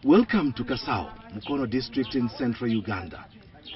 Welcome to Kasao, Mukono district in central Uganda.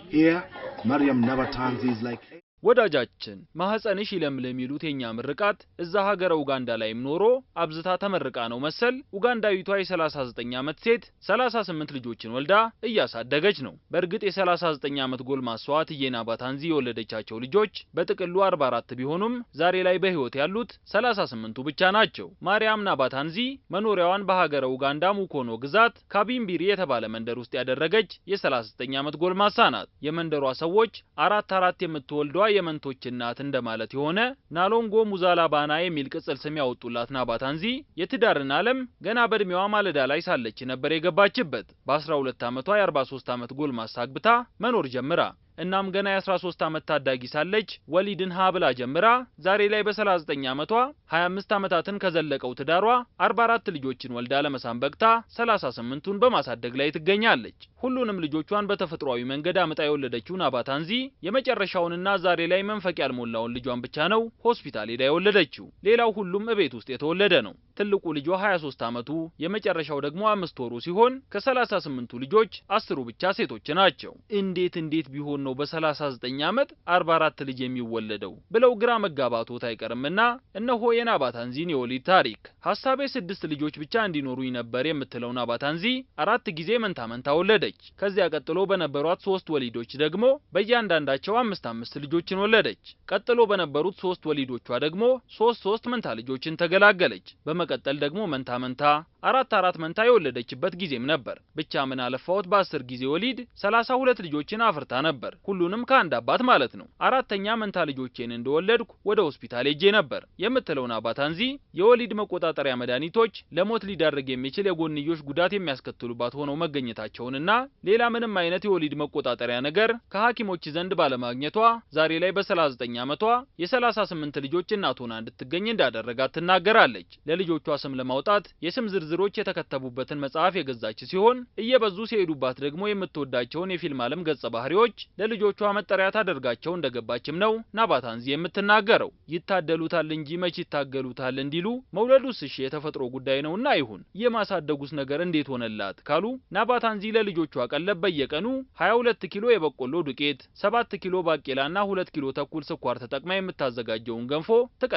Here, Mariam Nabatanzi is like ወዳጃችን፣ ማህፀንሽ ይለምልም የሚሉት የኛ ምርቃት እዛ ሀገረ ኡጋንዳ ላይም ኖሮ አብዝታ ተመርቃ ነው መሰል ኡጋንዳዊቷ የ39 ዓመት ሴት 38 ልጆችን ወልዳ እያሳደገች ነው። በእርግጥ የ39 ዓመት ጎልማሳዋ እትዬ ናባታንዚ የወለደቻቸው ልጆች በጥቅሉ 44 ቢሆኑም ዛሬ ላይ በህይወት ያሉት 38ቱ ብቻ ናቸው። ማርያም ናባታንዚ መኖሪያዋን በሀገረ ኡጋንዳ ሙኮኖ ግዛት ካቢምቢሪ የተባለ መንደር ውስጥ ያደረገች የ39 ዓመት ጎልማሳ ናት። የመንደሯ ሰዎች አራት አራት የምትወልዷ የመንቶች እናት እንደማለት የሆነ ናሎንጎ ሙዛላባና የሚል ቅጽል ስም ያወጡላት ናባታንዚ የትዳርን ዓለም ገና በእድሜዋ ማለዳ ላይ ሳለች ነበር የገባችበት። በ12 ዓመቷ የ43 ዓመት ጎልማሳ አግብታ መኖር ጀምራ፣ እናም ገና የ13 ዓመት ታዳጊ ሳለች ወሊድን ሀ ብላ ጀምራ ዛሬ ላይ በ39 ዓመቷ 25 ዓመታትን ከዘለቀው ትዳሯ 44 ልጆችን ወልዳ ለመሳም በቅታ 38ቱን በማሳደግ ላይ ትገኛለች። ሁሉንም ልጆቿን በተፈጥሯዊ መንገድ አምጣ የወለደችው ናባታንዚ የመጨረሻውንና ዛሬ ላይ መንፈቅ ያልሞላውን ልጇን ብቻ ነው ሆስፒታል ሄዳ የወለደችው። ሌላው ሁሉም እቤት ውስጥ የተወለደ ነው። ትልቁ ልጇ 23 ዓመቱ፣ የመጨረሻው ደግሞ 5 ወሩ ሲሆን ከ38ቱ ልጆች 10ሩ ብቻ ሴቶች ናቸው። እንዴት እንዴት ቢሆን ነው በ39 ዓመት 44 ልጅ የሚወለደው ብለው ግራ መጋባቶት አይቀርምና እነሆ የናባታንዚን የወሊድ ታሪክ። ሀሳቤ ስድስት ልጆች ብቻ እንዲኖሩኝ ነበር የምትለው ናባታንዚ አራት ጊዜ መንታ መንታ ወለደች። ከዚያ ቀጥሎ በነበሯት ሶስት ወሊዶች ደግሞ በእያንዳንዳቸው አምስት አምስት ልጆችን ወለደች። ቀጥሎ በነበሩት ሶስት ወሊዶቿ ደግሞ ሶስት ሶስት መንታ ልጆችን ተገላገለች። በመቀጠል ደግሞ መንታ መንታ፣ አራት አራት መንታ የወለደችበት ጊዜም ነበር። ብቻ ምን አለፋዎት በ10 ጊዜ ወሊድ 32 ልጆችን አፍርታ ነበር። ሁሉንም ከአንድ አባት ማለት ነው። አራተኛ መንታ ልጆቼን እንደወለድኩ ወደ ሆስፒታል ሄጄ ነበር የምትለው ናባታንዚ የወሊድ መቆጣጠሪያ መድኃኒቶች ለሞት ሊዳርግ የሚችል የጎንዮሽ ጉዳት የሚያስከትሉባት ሆነው መገኘታቸውንና ሌላ ምንም አይነት የወሊድ መቆጣጠሪያ ነገር ከሐኪሞች ዘንድ ባለማግኘቷ ዛሬ ላይ በ39 ዓመቷ የ38 ልጆች እናት ሆና እንድትገኝ እንዳደረጋት ትናገራለች። ለልጆቿ ስም ለማውጣት የስም ዝርዝሮች የተከተቡበትን መጽሐፍ የገዛች ሲሆን እየበዙ ሲሄዱባት ደግሞ የምትወዳቸውን የፊልም ዓለም ገጸ ባህሪዎች ለልጆቿ መጠሪያ ታደርጋቸው እንደገባችም ነው ናባታንዚ የምትናገረው። ይታደሉታል እንጂ መች ይታገሉታል እንዲሉ መውለዱስ እሺ የተፈጥሮ ጉዳይ ነውና ይሁን፣ የማሳደጉስ ነገር እንዴት ሆነላት ካሉ ናባታንዚ ለልጆቿ ቀለብ በየቀኑ 22 ኪሎ የበቆሎ ዱቄት፣ 7 ኪሎ ባቄላና 2 ኪሎ ተኩል ስኳር ተጠቅማ የምታዘጋጀውን ገንፎ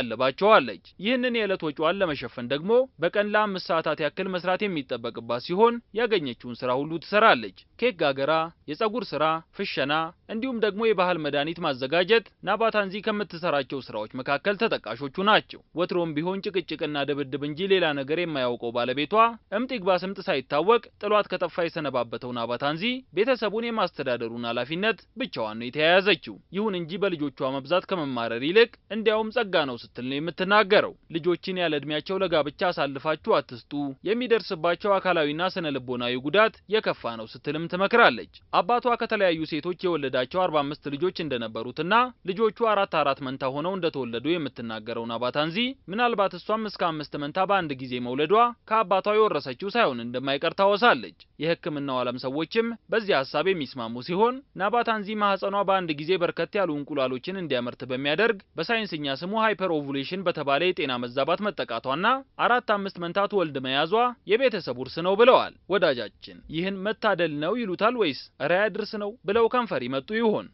ትቀልባቸዋለች። ይህንን የዕለት ወጪዋን ለመሸፈን ደግሞ በቀን ለ5 ሰዓታት ያክል መስራት የሚጠበቅባት ሲሆን ያገኘችውን ስራ ሁሉ ትሰራለች። ኬክ ጋገራ፣ የጸጉር ስራ፣ ፍሸና እንዲሁም ደግሞ የባህል መድኃኒት ማዘጋጀት ናባታንዚ ከምትሰራቸው ስራዎች መካከል ተጠቃሾቹ ናቸው። ወትሮም ቢሆን ጭቅጭቅና ድብድብ እንጂ ሌላ ነገር የማያውቀው ባለቤቷ እምጥ ይግባ ስምጥ ሳይታወቅ ጥሏት ከጠፋ የሰነባበተው ናባታንዚ ቤተሰቡን የማስተዳደሩን ኃላፊነት ብቻዋን ነው የተያያዘችው። ይሁን እንጂ በልጆቿ መብዛት ከመማረር ይልቅ እንዲያውም ጸጋ ነው ስትል ነው የምትናገረው። ልጆችን ያለ እድሜያቸው ለጋብቻ አሳልፋችሁ አትስጡ፣ የሚደርስባቸው አካላዊና ስነ ልቦናዊ ጉዳት የከፋ ነው ስትልም ትመክራለች። አባቷ ከተለያዩ ሴቶች የወለዳቸው 45 ልጆች እንደነበሩትና ልጆቹ አራት አራት መንታ ሆነው እንደተወለዱ የምትናገረው ናባታንዚ ምናልባት እሷም እስከ አምስት መንታ በአንድ ጊዜ መውለዷ ከአባቷ የወረሰችው ሳይሆን እንደማይቀር ታወሳለች። የሕክምናው ዓለም ሰዎችም በዚህ ሀሳብ የሚስማሙ ሲሆን ናባታንዚ ማህፀኗ በአንድ ጊዜ በርከት ያሉ እንቁላሎችን እንዲያመርት በሚያደርግ በሳይንስኛ ስሙ hyper ovulation በተባለ የጤና መዛባት መጠቃቷና አራት አምስት መንታ ትወልድ መያዟ የቤተሰብ ውርስ ነው ብለዋል። ወዳጃችን፣ ይህን መታደል ነው ይሉታል ወይስ እረ ያድርስ ነው ብለው ከንፈር ይመጡ ይሆን?